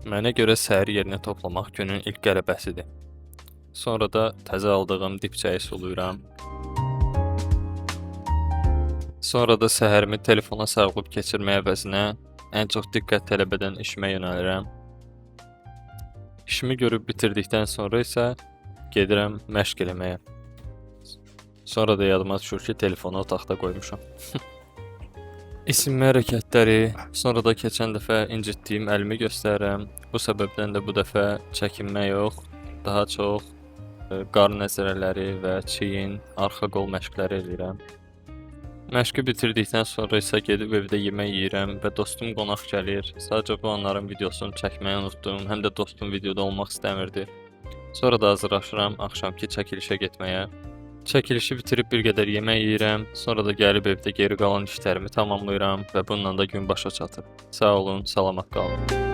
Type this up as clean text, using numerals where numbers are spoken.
Mənə görə səhər yerinə toplamaq günün ilk qələbəsidir. Sonra da təzə aldığım dip çayı sulayıram. Sonra da səhərimi telefona sarılıb keçirmək əvəzinə ən çox diqqət tələb edən işimə yönəlirəm. İşimi görüb bitirdikdən sonra isə gedirəm məşq eləməyə. Sonra da yadıma düşür ki, telefonu otaqda qoymuşam. İsinmə hərəkətləri, sonra da keçən dəfə incitdiyim əlimi göstərirəm. Bu səbəbdən də bu dəfə çəkinmə yox, daha çox qarın əzələləri və çiyin, arxa qol məşqləri eləyirəm. Məşqi bitirdikdən sonra isə gedib evdə yemək yeyirəm və dostum qonaq gəlir. Sadəcə bu anların videosunu çəkməyi unutdum, həm də dostum videoda olmaq istəmirdi. Sonra da hazırlaşıram axşamkı çəkilişə getməyə. Çəkilişi bitirib bir qədər yemək yeyirəm, sonra da gəlib evdə geri qalan işlərimi tamamlayıram və bununla da gün başa çatır. Sağ olun, salamat qalın.